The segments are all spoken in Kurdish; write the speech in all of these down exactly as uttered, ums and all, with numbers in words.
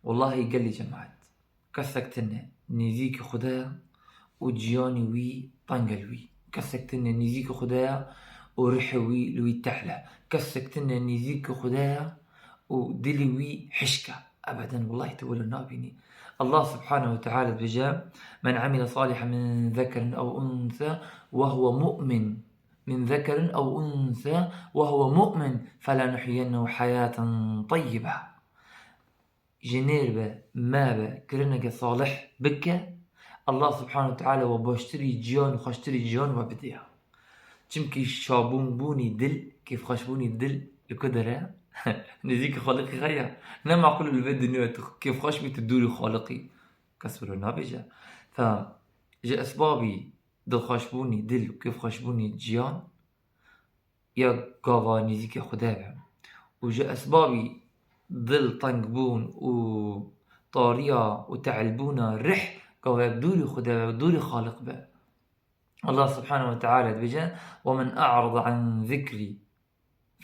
Wellahî gelî cemaet, kesek tune nêzîkî Xwedê ye û ciyanî wî teng e li wî. Kesek tune nêzîkî Xwedê ye û rihê wî li wî tehl e. Kesek tune nêzîkî Xwedê ye û dilî wî hişk e. Ebeden, wellahî tu wilo nabînî. Allah subhanehu ve teala dibêje, "Men amile salihan min zekerin ew unsa ve huve mu'min." Min zekerin ew unsa ve huve mu'min, felenuhyiyennehu hayaten teyyibe. Ji nêr be, me be, kirineke salih bike, Allah subhanehu ve teala we baştirî ciyan û xweştirî ciyan we bide ya. Çimkî şabûnbûnî dil, kêfxweşbûnî dil li ku dere? Nêzîkî Xaliqî xwe ye. Ne maqûl li vê dinyayê tu kêfxweş bî, tu dûrî Xaliqî. Kes wilo nabêje. Fe ji esbabî dilxweşbûnî dil û kêfxweşbûnî ciyan ya gava nêzîkî Xwedê be. Û ji esbabî dil tengbûn û tariya û tehlbûna rih gava dûrî Xwedê be, dûrî Xaliq be. Allah subhanehu ve teala dibêje, "Ve men a'rada an zikrî."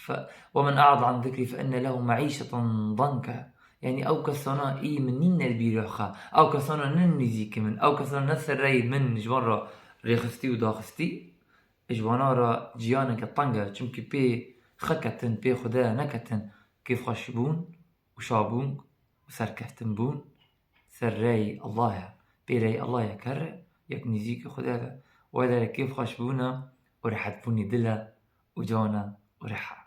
Fe, "Ve men a'rada an zikrî fe inne lehu me'îşeten danke." Yanî ew kesana î min nîne li bîra xwe. Ew kesana ne nêzîkî min. Ew kesana ne serreyê min ji wan re rêxistî û daxistî. Ji wana re ciyaneke teng e. Çimkî pê xwe ketin, pê Xwedê neketin. Kêfxweşbûn û şabûn û serkeftinbûn ser rêyê Allah e. Pê rêyê Allah ye kerre, yek nêzîkî Xwedê be. Wê dere kêfxweşbûna û rehetbûnî dil e û can e û rih e.